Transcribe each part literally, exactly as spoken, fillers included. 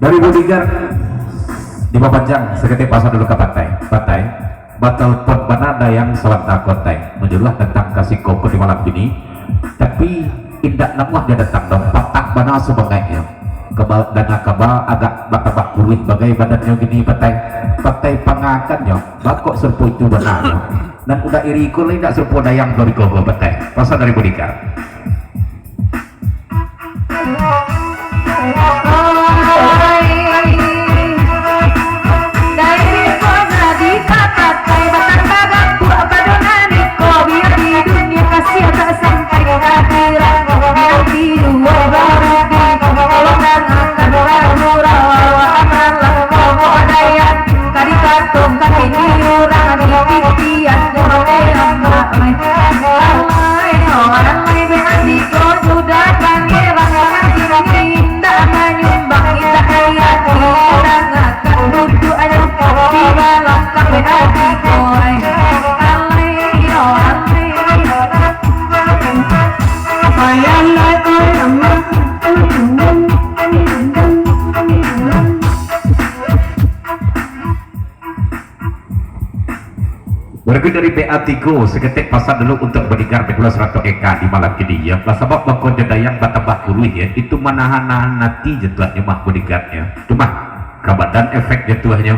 Dari bodyguard, dipapanjang saketek pasa dulu ka Patai. Patai, batelpon bana Dayang Salanta Kotai, manyaruah datang ka siko ko di malam kini. Tapi, indak namuah nyo datang doh, patah bana sumangaiknyo. Kaba-, danga kaba agak batambah kuruih bagai badannyo kini, Patai. Patai pangakannyo, bakok sarupo itu bananyo. Nan udah iri ko lai indak sarupo Dayang dua ribu dua puluh, Patai. Pasa dari bodyguard. Ka dikatokan ini urang di titian urang emak. Alai, oh, alai, be ati ko sudah pangeran, indak manyumbang, indak lihat, urang akan duduk ayo di balakang be ati ko. Alai, oh, alai. Alai, alai, alai, alai. Berikut dari P A tigo, saketek pasa dulu untuak bodyguard di Pulau Seratok Eka di malam kini, ya. Lah sabab bako jo Dayang batambah kuruih, ya. Itu manahan-nahan ati jo tuahnyo mah bodyguardnyo. Tu mah, ka badan efek jo tuahnyo.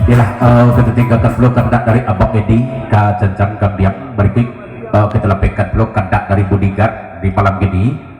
Iyolah, eh, kita tinggalkan dulu kandak dari Abang Edi ka Cancang Kambiang. Berikut, eh, kita lampaikan dulu kandak dari bodyguard di malam kini.